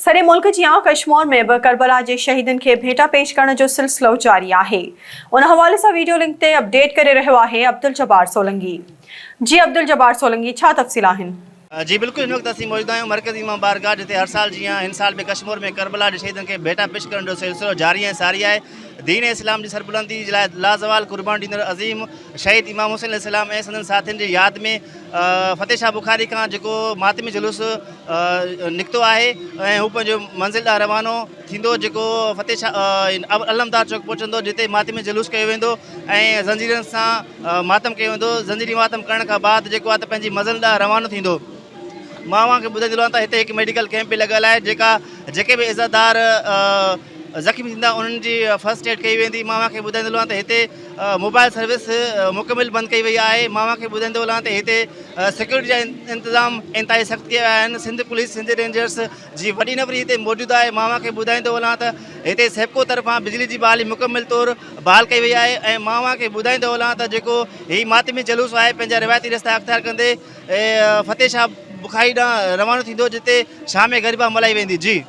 سڄي ملڪ جيان ڪشمور ۾ به ڪربلا جي شهيدن کي ڀيٽا پيش ڪرڻ جو سلسلو جاري آهي. ان حوالي سان ويڊيو لنڪ تي اپڊيٽ ڪري رهيو آهي عبدالجبار سولنگي. جي عبدالجبار سولنگي ڇا تفصيل آهن؟ جي بلڪل هن وقت اسين موجود آهيون مرڪزي امام بارگاهه جتي هر سال جيان هن سال به ڪشمور ۾ ڪربلا جي شهيدن کي ڀيٽا پيش ڪرڻ جو سلسلو جاري ۽ ساري آهي دين اسلام جي سربلندي جي لاء لازوال قربانيون ڏيندڙ عظيم شهيد امام حسين عليه السلام ۽ سندن ساٿين جي ياد ۾ فتح شاهه بخاري کان جيڪو ماتمي جلوس نڪتو آهي ۽ هو پنهنجو منزل ڏانهن روانو ٿيندو جيڪو فتح شاهه علمدار چوڪ پهچندو جتي ماتمي جلوس ڪيو ويندو ۽ زنجيرن سان ماتم ڪيو ويندو زنجيري ماتم ڪرڻ کان بعد جيڪو آهي ته پنهنجي منزل ڏانهن روانو ٿيندو مان اوهان کي ٻڌائيندو هلان ته هتي هڪ ميڊيڪل ڪئمپ به لڳل آهي جيڪا جيڪي به عزتدار زخمي ٿيندا انهن جي فرسٽ ايڊ ڪئي ويندي مان اوهان کي ٻڌائيندو هلان ته هتي موبائل سروس مڪمل بند ڪئي وئي آهي مان اوهان کي ٻڌائيندو هلان ته هتي سيڪيورٽي جا انتظام انتهائي سخت ڪيا ويا آهن سنڌ پوليس سنڌ رينجرس جي وڏي نفري هتي موجود آهي مان اوهان کي ٻڌائيندو هلان ته هتي سيپڪو طرفان بجلي جي بحالي مڪمل طور بحال ڪئي وئي آهي ۽ مان اوهان کي ٻڌائيندو هلان ته جيڪو هي ماتمي جلوس آهي پنهنجا روايتي رستا اختيار ڪندي فتح شاهه بخاري ڏانهن روانو ٿيندو جتي شام غريبا ملهائي ويندي جي.